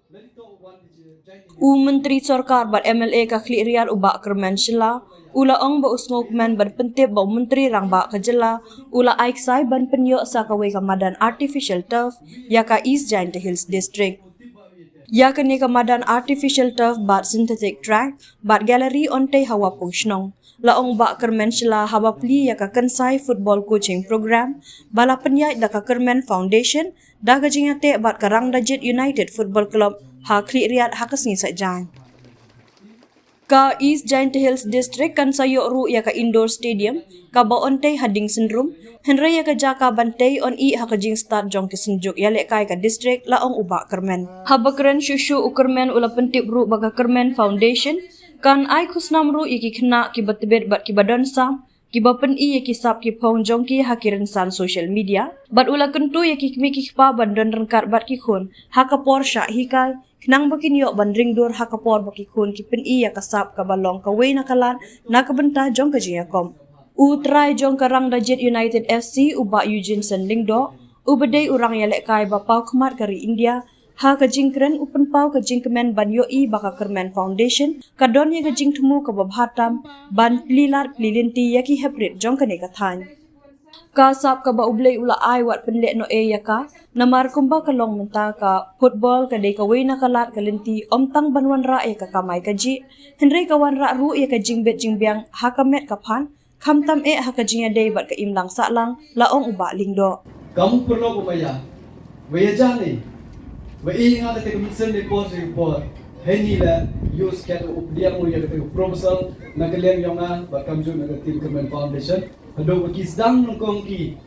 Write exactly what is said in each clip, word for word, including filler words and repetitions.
U Myntri Sorkar bad M L A ka Khliehriat u Bah Kyrmen Shylla u la ong ba u sngewkmen ban pyntip ba u Myntri Rangbah ka jylla u la ai ksai ban pynïoh sa kawei ka madan artificial turf ïa ka East Jaintia Hills District. Ïa kane ka madan artificial turf bad synthetic track bad gallery on tei hawa pung shnong. La ong Bah Kyrmen Shylla haba plie ïa ka Kynsai Football Coaching Program ba la pynïaid da ka Kyrmen Foundation da ka jingïateh bad ka Rangdajit United Football Club ha Khliehriat ha ka sngi Saitjaiñ. Ka East Jaintia Hills District kan sa ïoh ruh ïa ka indoor stadium kaba on tei ha Dieng Synrum, hynrei ïa ka jaka ban tei on ih ha ka jingstad jong ki synjuk ïalehkai ka district, la ong u Bah Kyrmen. Haba kren shuh shuh u Kyrmen u la pyntip ruh ba ka Kyrmen Foundation kan ai khusnam ruh ïa ki khynnah kiba tbit bad kiba don sap, kiba pyni ïa ki sap ki phong jong ki ha ki rynsan social media, bad u la kyntu ïa ki kmie ki kpa ban don ryngkat bad ki khun ha ka por shah hikai, khnang ba kin ïoh ban ring dur ha ka por ba ki khun ki pyni ïa ka sap kaba long kawei na ka lad na ka bynta jong ka jingïakhun. U trai jong ka Rangdajit United F C u Bah Eugene Sen Lyngdoh, uba dei u rangïalehkai ba paw khmat ka ri India, ha ka jingkren u pynpaw ka jingkmen ban ïohi ba ka Kyrmen Foundation ka don ïa ka jingthmu kaba bha tam ban plie lad plie lynti ïa ki heprit jong kane ka thaiñ. Ka sap kaba U Blei u la ai wat pynleh noh ei ïa ka, namar kumba ka long mynta ka football ka dei kawei na ka lad ka lynti ym tang ban wanrah ïa ka kamai kajih, hynrei ka wanrah ruh ïa ka jingbit jingbiang ha ka met ka phad, khamtam eh ha ka jingïadei bad ka imlang sahlang, la ong u Bah Lyngdoh. Kam pyrlok u maya, wa ïa jani, wa i nga kata ka mynsiem ni por ni por, hynrei la use kat u pdiang u ïa kata ka proposal na ka liang yong nga, bad kamjooh na ka team Kyrmen Foundation, haduh wa ki sdang nyngkong ki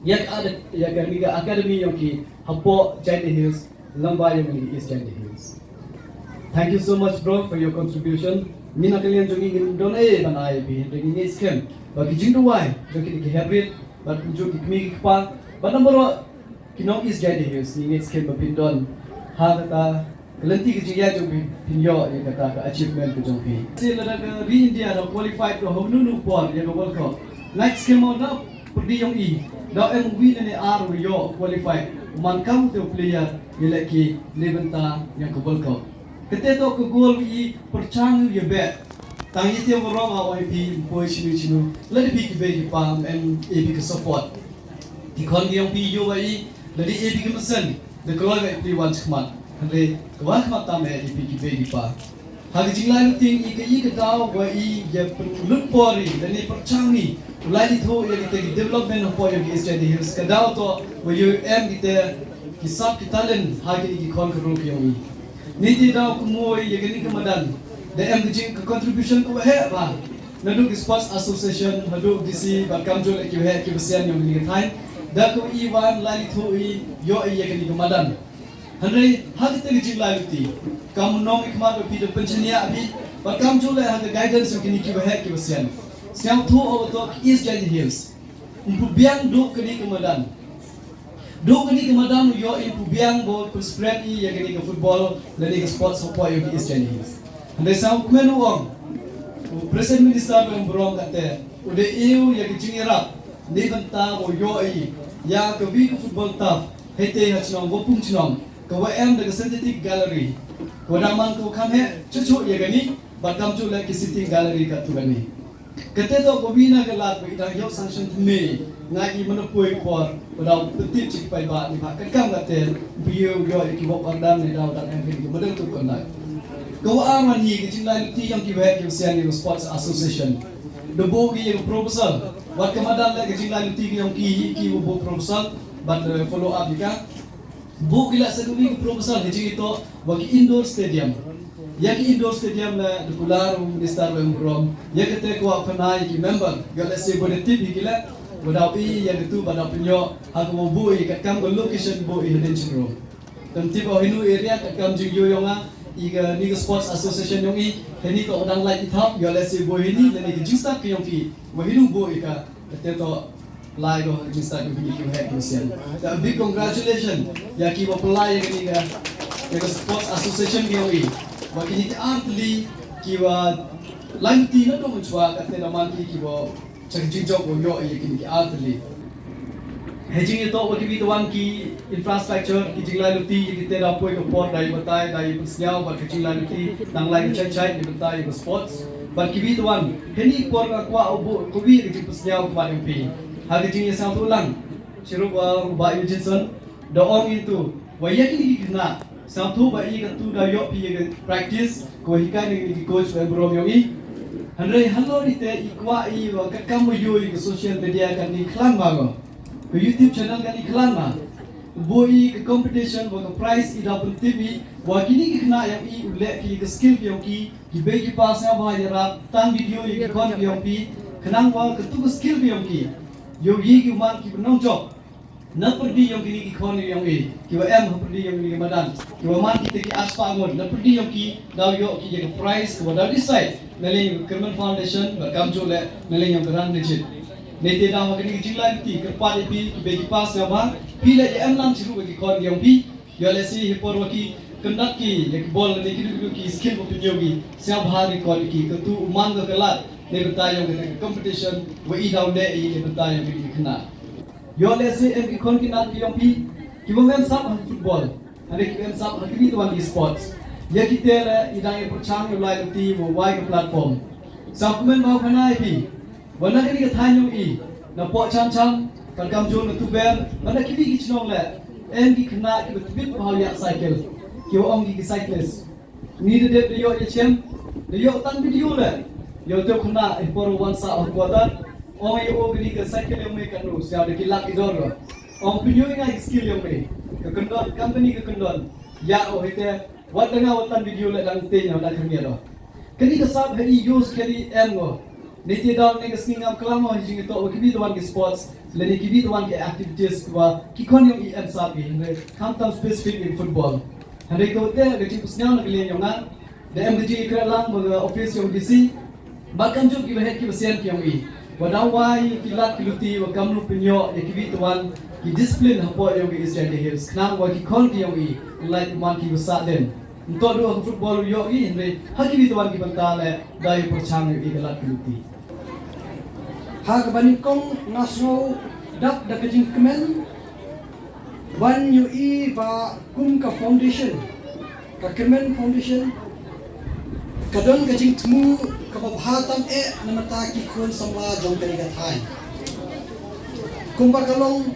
ïa ka ad-, ïa kani ka academy yong ki hapoh Jaintia Hills, lyngba yong kani ka East Jaintia Hills. Thank you so much, bro, for your contribution. Ngi na ka liang jong ngi ngim don ei ban ai ïa phi, hynrei ngi ngeit skhem ba ki jingduwai jong kini ki heprit bad kumjuh ki kmie ki kpa bad namar ba ki nong East Jaintia Hills, ngi ngeit skhem ba phin don ha kata ka lynti ka jingïaid jong phi, phin ïoh ïa kata ka achievement ka jong phi. Te lada ka ri India da qualified ko ha uno uno u por ïa ka World Cup, ngeit skhem mo na pyrdi yong i da em uwei ne ar u ïoh qualified, man kam u te u player ïalehkai na ka bynta ïa ka World Cup. Kata to ka goal u i pyrshang u ïa beh. Tang ïa te u rong a oi phi ym poi shinu shinu. Lada phi ki bei ki pa, em, ïa phi ka support. Ki khon ki yong phi ïoh wa i, lada ïa phi ki mynsiem, da kloi wa i phi wan shakhmat. Hynrei ka wan khmat tam eh ïa phi ki bei ki pa. Ha ka jinglai luti i ka i ka daw wa i ïa pynlut por i, lane pyrshang i u lai lynti ïa kita ki development hapoh ïa ki East Jaintia Hills. Ka daw to wa ïa em kita ki sap ki talent ha kini ki khon ka ru ki yong i. Niti daw kumoi ïa kani ka madan da em ka jing ka contribution ka waheh ba naduh ki sports association, haduh D C bad kamjooh ïa ki waheh ki wasian yong kani ka thaiñ, da ka i wan lai lynti i ïoh i ïa kani ka madan. Hynrei ha kata ka jinglai luti, kam nong i khmat ba phi da pynchaniah bad kamjooh ïa ha ka guidance yong kini ki waheh ki wasian, sngewthuh o to ki East Jaintia Hills ym pu biang duh kani ka madan. Duh kani ka madan u ïoh i ym pu biang ba u pynspread i ïa kani ka football lane ka sports hapoh ïa ki East Jaintia Hills. Hynrei sa u kmen u ong, u President Minister ba ym burom kata u da ïoh ïa ka jingïarap na ka bynta ba u ïoh i ïa kawei ka football turf hangtei ha chnong, wa pung chnong, ka wa em da ka synthetic gallery, ka wa da man ka wa kham heh chuh chuh ïa kani, bad kamjooh leh ki sitting gallery katto katne. Kata to kawei na ka lad ba i dang ïoh sanction thymmai, nga i mynta poi por ba daw pyntip chi ki paidbah ni ba katkam kata, phi ïoh ïoh ïa ki work order ne daw dang em phi ki model to conduct. Ka wa ar man hi ka jinglai luti yong ki waheh ki wasian yong ka sports association. Da buh ki ïa ka proposal. Wat ka madan leh ka jinglai luti ki yong ki, ki wa buh proposal, bad, eh, follow up ïa ka. Buh ki leh sa kawei ka proposal ka jingitoh wa ki indoor stadium. Ïa ki indoor stadium leh da kular u minister wa ym burom. Ïa kata ka wa phana ïa ki member. Ïa leh sa bun tip ïa ki leh. Wa daw i ïa katu ba daw pynïoh ha ka wa buh i katkam ka location buh i hadien shynroo. Kam tip o hino area katkam jingïoh yong nga i kani ka sports association yong i. Hini ka wa dang lait i thap. Ïa leh sa buh hini lane ka jingstad ka yong ki. Wa hino buh i ka. Kata to lai ko ha ka jingstad ka bini ki waheh ki wasian. Ka big congratulation ïa ki wa pynlai ïa kani ka, ïa ka sports association ki yong i. Wa kini ki ar tylli ki wa lai luti naduh mynshuwa, kata da man ki ki wa cha ka jingjop wa ïoh ïa kini ki ar tylli. Ha jingïatoh wa kiwi tawan ki infrastructure, ki jinglai luti, ïa kita da poi ka por da ïa batai, da ïa pynsngew, bad ki jinglai luti, nang lai ka chai chai, ïa batai, ïa sports. Bad kiwi tawan, ha kani ka por nga kwah u buh kawi ka jingpynsngew ka mat ïa phi. Ha ka jingïasngewthuh lang, chirup wa u Bah Eugene Son, da ong ïa tu, wa ïa kini ki khynnah, sngewthuh ba ïa katu da ïoh phi ïa ka practice, ko hikai na kini ki coach wa burom ïoh i. Hynrei halor ite i kwah i wa ka kam wa ïoh ïa ka social media kan ni khlan ma ngo. Ka YouTube channel kan i khlan ma. Boi ka competition wa ka prize i da pyntip i, wa kini ki khynnah ïa i u leh ki ka skill ki ïa ki, ki bei ki pass ïa ba ïa rap, tan video ïa ki khon ki ïa ki, khnang wa katu ka skill ki ïa ki. Ïa i ki man ki nongjop. Na pyrdi ïa kini ki khon ïa i, ki wa em ha pyrdi ïa kini ki madan. Ki wa man kita ki aspah ngon, na pyrdi ïa ki daw ïoh ki ïa ka prize, ki wa daw decide. Na leng ïa ka Kyrmen Foundation, ba kam jule, na leng ïa ka rang legit. Nete daw ha kini ki jinglai ti, kyrpad ïa phi, ki bei ki pass ïa ba, phi leh ïa em lang chirup ïa ki khon ïa phi, ïa leh si hi por wa ki, kyndat ki, ïa ki bol, ne ki du ki skill wa pynïoh ki, ïa ba record ki, katu u man ka lad, ne bynta ïa ka competition, wa i daw leh i, ne bynta ïa ki khynnah. Ïa leh si em ki khon ki nat ki ïa phi, ki wa mem sap ha football, hynrei ki mem sap ha ki wan ki sports. Ïa kita leh, i dang ïa pyrchang ïa lai luti, wa wai ka platform. Sa kumne ba u khana ïa phi, wa na kini ka thaiñ ïa i, na poh cham cham, ka kam jong na tuber, wa na kini ki chnong leh, em ki khynnah ki ba tbit ba ïa cycle, ki wa ong ki cyclist. Ni da dep da ïoh ïa chem, da ïoh tang video leh, ïoh te khynnah, eh, por wan sa ha quarter, ong ïa o kini ka cycle ïa me ka nu, sia da ki lak ki dor. Ong pynïoh ïa nga ki skill ïa me, ka kyndon, company ka kyndon, ïa o hite, wat da nga wat tang video leh dang te ïa da khmia do. Kani ka sap ha i use kani em ngo. Nete daw ne ka sngi ngam klam mo ha jingïatoh wa kiwi tawan ki sports, lane kiwi tawan ki activities wa ki khon ïa i em sap i, hynrei khamtam specific in football. Hynrei ka wate ka jingpynsngew na ka liang ïa nga, da em ka jingïakren lang bad ka office ïa u D C, bad kam jong ki ba heh ki ba sian ki ïa i. Wa dang wai ki lad ki luti wa kam lu pynïoh ïa kiwi tawan ki discipline hapoh ïa i East Jaintia Hills. Khnang wa ki khon ki ïa i, lait man ki wa sah den. Nto du ha football u ïoh i, hynrei ha kiwi tawan ki bynta leh, da ïa pyrchang ïa i ka lad ka luti. Ha kaba nyngkong nga sngew dap da ka jingkmen, ban ïoh i ba kum ka foundation, ka Kyrmen Foundation, ka don ka jingthmu kaba bha tam eh na bynta ki khun samla jong kane ka thaiñ. Kumba ka long,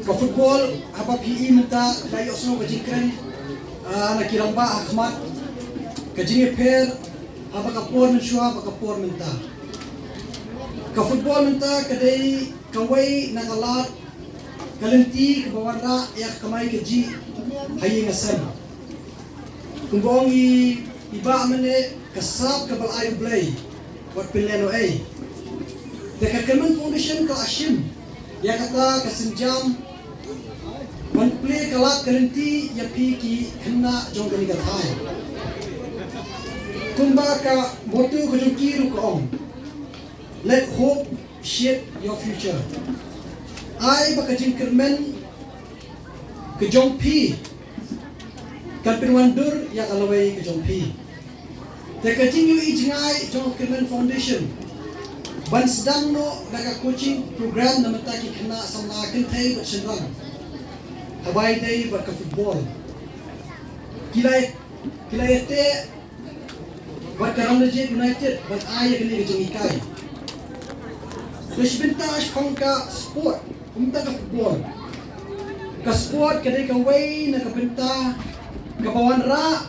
ka football, haba phi i mynta, ka ïohsngew ka jingkren, ah, na ki rangbah ha khmat, ka jingïapher, haba ka por mynshuwa, ba ka por mynta. Ka football mynta, ka dei kawei na ka lad, ka lynti, kaba wanrah, ïa ka kamai kajih, ha ïing ha sem. Kumba ong i, i Bah mynne, ka sap kaba la ai U Blei, wat pynlehnohei. Te ka Kyrmen Foundation ka la shim ïa kata ka sienjam, ban plie ka lad ka lynti ïa phi ki khynnah jong kane ka thaiñ. Kumba ka motto ka jong ki ruh ka ong, "Let hope shape your future." Ai ba ka jingkyrmen ka jong phi kan pynwandur ïa ka lawei ka jong phi. Te ka jingïohi jngai jong ka Kyrmen Foundation ban sdang noh da ka coaching program na bynta ki khynnah samla kynthei bad shynrang, haba ïadei bad ka football. Ki la, ki la ïateh bad ka Rangbah United ban ai ïa kane ka jinghikai. Te shi bynta shaphang ka sport, kumta ka football. Ka sport ka dei kawei na ka bynta kaba wanrah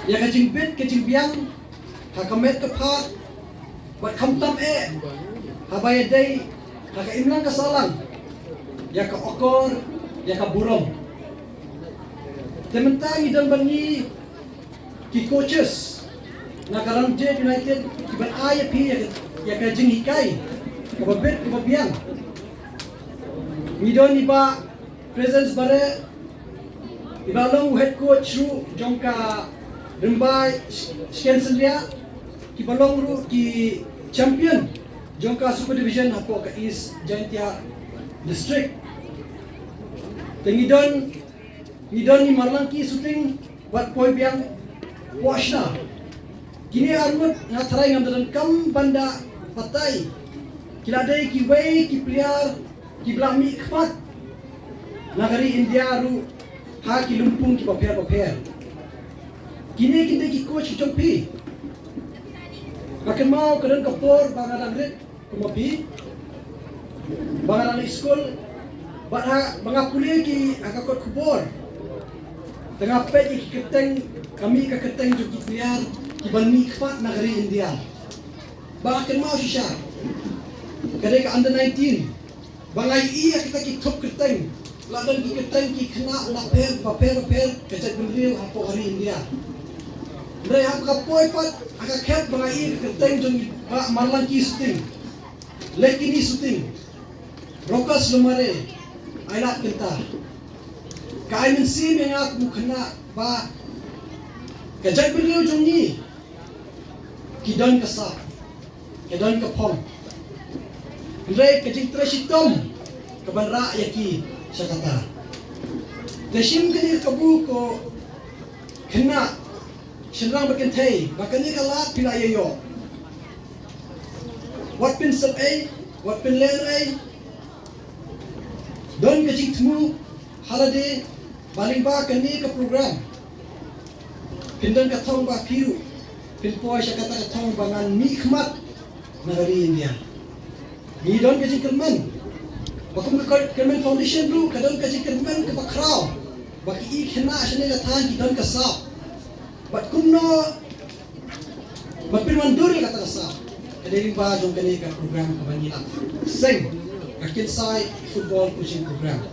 ïa ka jingbit ka jingbiang ha ka met ka phad, bad khamtam eh haba ïadei ha ka imlang ka sahlang, ïa ka akor, ïa ka burom. Te mynta ngi don bad ngi ki coaches na ka Rangbah United kiban ai ïa phi ïa ka, ïa ka jinghikai kaba bit kaba biang. Ngi don i Bah Presence Bareh, i ba long u head coach ruh jong ka Rymbai Sh-, Shikensynriah, ki ba long ruh ki champion jong ka Super Division hapoh ka East Jaintia District. Te ngi don, ngi don i Marlangki Suting, wat poi biang, Poshna. Kine arngut nga tharai ngam da donkam ban da batai. Ki la dei kiwei ki player Ki ba la mih khmat na ka ri India ruh ha ki lympung ki bapher bapher. Kine ki dei ki coach ki jong phi. Nga kynmaw ka don ka por ba nga dang rit kum ma phi, ba nga dang leit skul, bad ha ba nga pule ki ha ka kot khubor, te nga peit ïa ki kyrteng, ka mih ka kyrteng jong ki player ki ban mih khmat na ka ri India. Ba nga kynmaw shisha, ka dei ka under nineteen. Ba nga ïohi ïa kita ki thup kyrteng, la don ki kyrteng ki khynnah na pher bapher bapher ka jaitbynriew hapoh ka ri India. Hynrei ha ka poi pat ha ka khep ba nga ïohi ïa ka kyrteng jong i Bah Marlangki Suting, Lekini Suting, Rokas Lomare, Ailad Kynta. Ka ai mynsiem ïa nga kum u khynnah ba ka jaitbynriew jong ngi ki don ka sap, ki don ka phong. Hynrei ka jingtrei shitom ka ban rah ïa ki sha kata. Te shim kane ka kabu ko khynnah shynrang bad kynthei, ba kane ka lad phi la ïoh. Wat pynsep ei, wat pynlehnoh ei. Don ka jingthmu ha lade ba lyngba kane ka program phin don ka thong ba phi ruh phin poi sha kata ka thong ba ngan mih khmat na ka ri India. Ngi don ka jingkyrmen. Ba kum ka Kyrmen Foundation ruh ka don ka jingkyrmen kaba khraw ba ki khynnah shane ka thaiñ ki don ka sap. Bad kumno ban pynwandur ïa kata ka sap? Ka dei lyngba jong kane ka program kaba ngi la seng, ka Kynsai Football Coaching Program.